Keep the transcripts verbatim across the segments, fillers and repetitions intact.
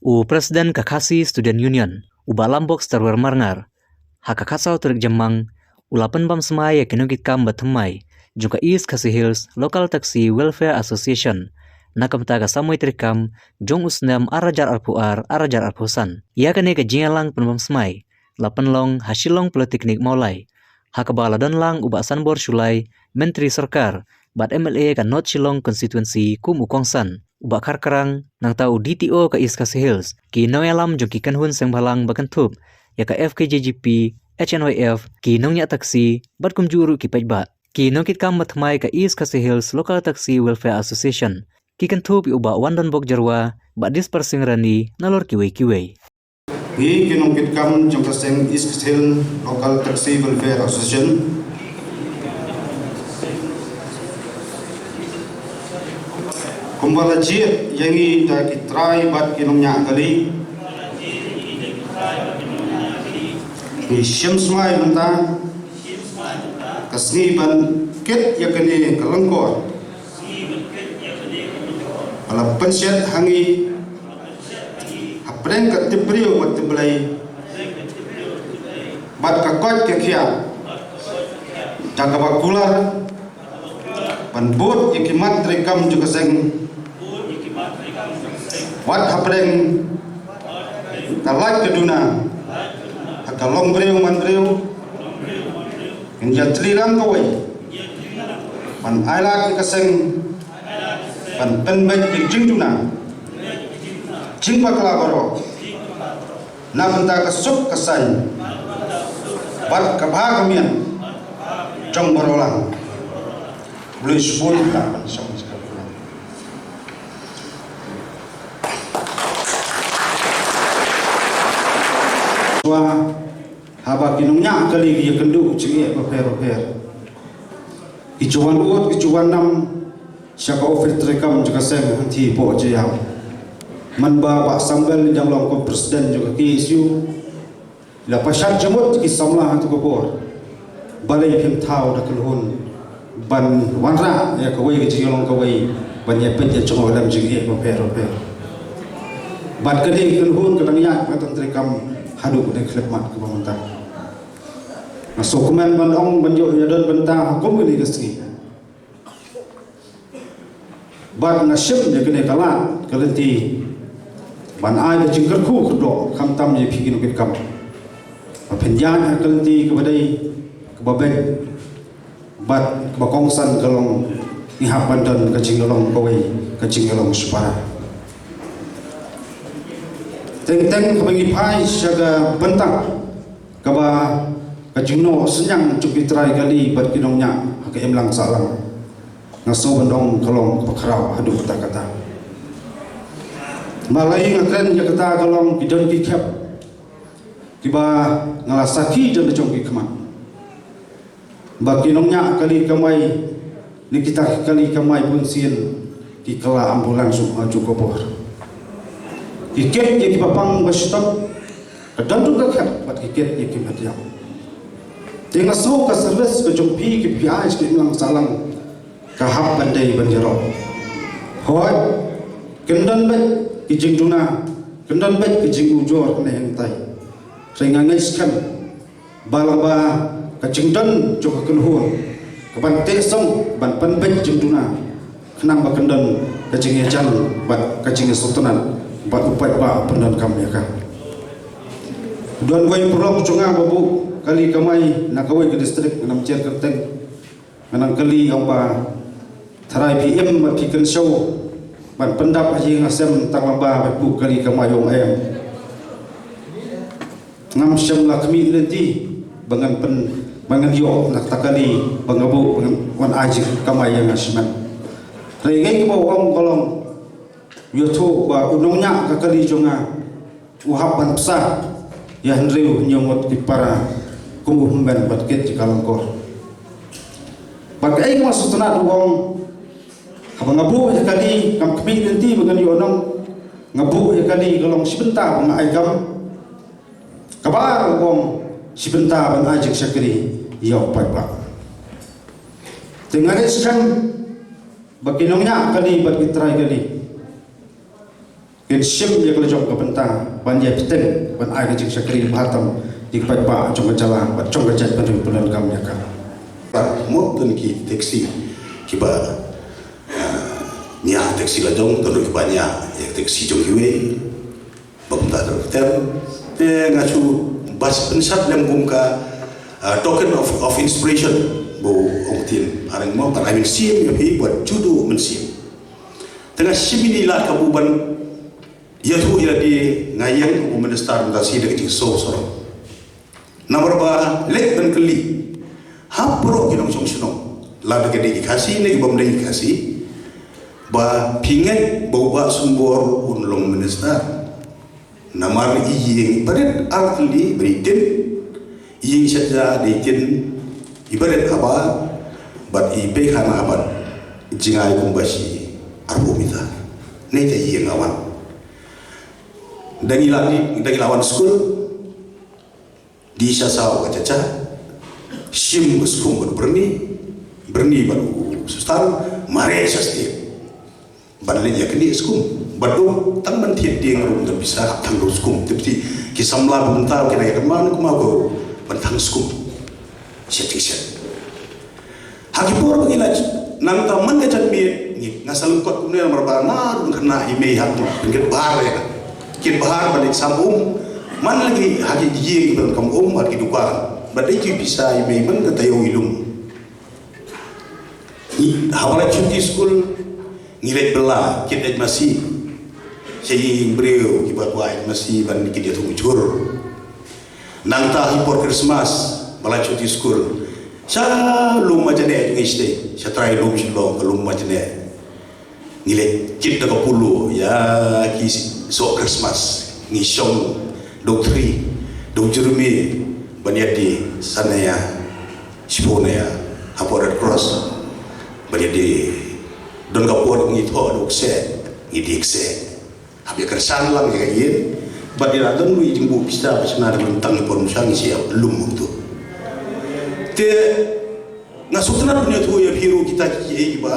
U President ka Khasi Student Union, u Bah Lambok Starwer Marngar, ha ka khatsaw tarik Jymmang, u la pynbam smai ïa ki nongkitkam ba thymmai jong ka East Khasi Hills Local Taxi Welfare Association na ka bynta ka samoi treikam jong u snem ar hajar arphew ar ar hajar arphew san. Ïa kane ka jingïalang pynbam smai la pynlong ha Shillong Polytechnic Mawlai, ha kaba la don lang u Bah Sanbor Shullai, Myntri Sorkar bad M L A ka North Shillong Constituency kum u kongsan, u Bah Kharkrang, nangta u D T O ka East Khasi Hills, ki nongïalam jong ki kynhun seng bhalang ba kynthup ïa ka F K J G P, H N Y F, ki nongñiah taxi bad kumjuh ruh ki paidbah. Ki nongkitkam ba thymmai ka East Khasi Hills Local Taxi Welfare Association ki kynthup ïa u Bah Wandonbok Jyrwa, Bah Dispar Singh Rani, nalor kiwei kiwei. Ngi ki nongkitkam jong ka seng East Khasi Hills Local Taxi Welfare Association, kumba la jied ïa ngi da ki trai bad ki nongñiah kali, ngi shim smai mynta ka sngi ban kit ïa kane ka lyngkor ba la pynshet ha ngi hapdeng ka tipbriew bad tipblei bad ka koit ka khiah, da kaba kular ban bud ïa ki mat treikam jong ka seng, wat hapdeng ka lait ka duna, ha ka longbriew manbriew, ngin ïatylli lang kawei ban ailad ïa ka seng, ban pynbeit ïa ka jingduna, jingbakla baroh na bynta ka suk ka saiñ bad ka bha ka miat jong baroh lang. Khublei shibun. Haba ki nongñiah kali ki ïakynduh jingeh bapher bapher, ki ju wan ud, ki ju wan nam sha ka ophis treikam jong ka seng hangtei hapoh Jaïaw. Mynba Bah Sambel u dang long kum president jong ka K S U, la pynshad jingmut ki samla ha kato ka por. Balei phim thaw da kynhun ban wanrah ïa kawei ka jingïalong kawei ban ïapeit ïa jingïalong jingeh bapher bapher? Bad kane ka kynhun ka dang ïaid bad ka treikam haduh kane ka khyllipmat kaba mynta. Nga sngewkmen ban ong ban ïoh ïadon bynta ha kum kane ka sngi. Bad nga shim ïa kane ka lad ka lynti ban ai ka jingkyrkhu kyrdoh khamtam ïa phi ki nongkitkam, ba phin ïaid ha ka lynti kaba dei, kaba beit bad kaba kongsan, ka long ngi hap ban don ka jingïalong kawei, ka jingïalong shipara. Teng teng haba ngi phai sha ka bynta kaba ka jingnoh synñiang jong ki trai kali bad ki nongñiah ha ka imlang sahlang, nga sngew ban ong ka long kaba khraw haduh katta katta. Balei nga kren ïa kata? Ka long ki don ki khep kiba nga la sakhi da la jong ki khmat, ba ki nongñiah kali kamai, ne kita ki kali kamai bunsien ki kylla ambulance ha kajuh ka por. Ki kit ïa kiba pang ba shitom, ka don ruh ka khep bad ki kit ïa ki madiang. Te nga sngew ka service ka jong phi ki phi ai sha ka imlang sahlang ka hap ban dei ban ïaroh. Hooid, kan don beit ki jingduna, kan don beit ki jingujor kane hangtai. Hynrei nga ngeit skhem ba lyngba ka jingdon jong ka kynhun ka ban teh song ban pynbeit jingduna, khnang ba kan don ka jingïajan bad ka jingïasngewtynnat bad u paidbah u pyndonkam ïa ka. Don wei u paralok jong nga ba buh kali kamai na kawei ka district, ngam jer kyrteng. Nga nang kylli ong ba, tharai phi im ba phi kynshew ban pyndap ha ïing ha sem tang lyngba ba buh kali kamai, ong em. Ngam shym la khmih lynti ba ngan pyn, ba ngan ïoh na kata kali ba nga buh, ba ngan wan ai jingkamai ïa nga shimet. Hynrei kaei kaba ong ka long, ïathuh ba u nongñiah ka kali jong nga u hap ban pynshah ïa hynriew hynñiew ngut ki para kum u hynmen bad kit ïa ka lyngkor. Bad kaei kaba sngewtynnat u ong, haba nga buh ïa kali, ngam khmih lynti ba ngan ïoh nong, nga buh ïa kali ka long shi bynta ba nga ai kam. Kaba ar u ong, shi bynta ban ai jingshakri ïa u paidbah. Te nga ngeit skhem ba ki nongñiah kali bad ki trai kali Ngin shim ïa ka la jong ka bynta ban ïa bteng ban ai ka jingshakri bha tam ïa ki paidbah jong ka jylla bad jong ka jaitbynriew pyndonkam ïa ka. Ba mo don ki taxi kiba, ah, ñiah taxi la jong, don ruh kiba ñiah ïa taxi jong kiwei. Ba kumta ter ter. Te nga shu bas pynsat lem kum ka, ah, token of, of inspiration. Ba ong ktien phareng mo, but I will see him if he, but judo mynsiem. Te nga shim ïa i lad kabu ban ïathuh ïa lade, nga ïeng u minister mynta shi da ka jingsngew sarong. Namar ba leit ban kylli ha baroh ki nongshong shnong, lada ka dei ki Khasi ne ki bym dei ki Khasi, ba phi ngeit ba u Bah Sembor un long minister. Namar i ïeng i barit ar tylli ba i tin, i ïeng sha ja da i tin i barit haba, bad i pei khana bad jngai kumba shi arphew meter. Nangta i ïeng a wan. Da ngi la, da ngi la wan skul, di sha saw ka cha cha, shim ka skum bad u Byrni, Byrni bad u Sustan, mareh sha state. Ban leit ïa kane skum, bad dum tang ban thied dieng ruh ym don pisa, hap tang dum skum. Te phi, ki samla ba mynta ki dei ka man kumno ko ban tang skum. Shet shet. Ha ki por ba ngi la nangta man ka janmiet, ngi, nga sa lyngkot kumne namar ba nga ruh khynnah, i mei ha kit bahar ïa ka. Kit bahar ban leit sam um, man la ki ha ki ïing ban kam um, ha ki dukan. Bad dei ki pisa i mei man ka taïew i lum. Ngi, haba la shuti skul, ngi leit bylla, kit leit masi. Sha ïing briew, kiba kwah leit masi, ban kit ïathung jhur. Nangta hi por Christmas, ba la shuti skul. Sha lum Majane ngi sdei, sha trai lum Shillong, ka lum Majane. Ngi leit kit da ka polo, ïa ki soh Christmas. Ngi shong, dok thri, dok jurmi, ban ïa di, san ïa. Shiphew ne ïa, hapoh Red Cross. Ba ïa die, don ka por ngi thoh da u kseh, ngi die kseh. Hap ïa kyrshan lang ïa ka ïing, bad ïa la don ruh i jingbuh pisa ba shna da myntang i por mynshuwa ngi shu ïa lum hangto. Te, nga sngewtynnat ban ïathuh ïa phi ruh kita ki kiei kiba,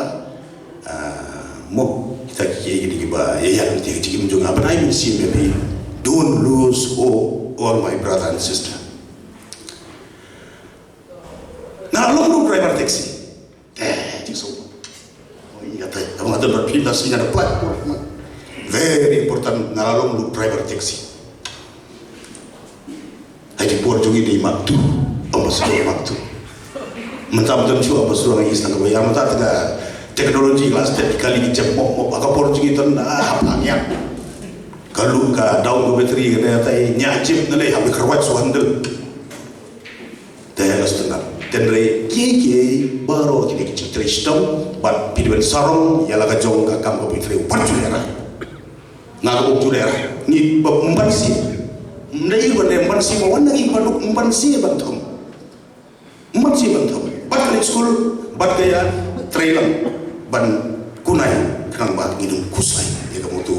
ah, mo, kita ki kiei kiba, ïa ïa ki jingim jong nga, ban ai mynsiem ïa phi. Don't lose hope, all my brother and sister. Nga la long ruh driver taxi. Eh, jingsngewbha. Oh, ïa, katai. Tang nga don bad phi, lashai nga da platform. Very important, nga la long ruh driver taxi. Ha ki por jong ngi dei Mark two, ambassador Mark two. Mynta mynta shu ambassador ngi stang ka ba ïa mynta ka technology la step kali ki jam mop mop. Ha ka por jong ngi don, ah, hap ngiat. Ka lu ka down ka battery ka dei tai nia jip na dei hap ka ruat su handle. Te la sdang. Tynrai kiei kiei baroh kine ki jingtrei shitom bad phi dei ban sarong ïa la ka jong ka kam ka phi trei u ban ju lehrain. Nga ka u ju lehrain. Ngi ba ym ban sih. Ym dei ban dei ym ban sih ba wan na ngi ba duk ym ban sih ban thom. Ym ban sih ban thom. Bad ka leit skul bad ka ïa trei lang ban kunai khnang ba ngi dang kusai ïa ka moto.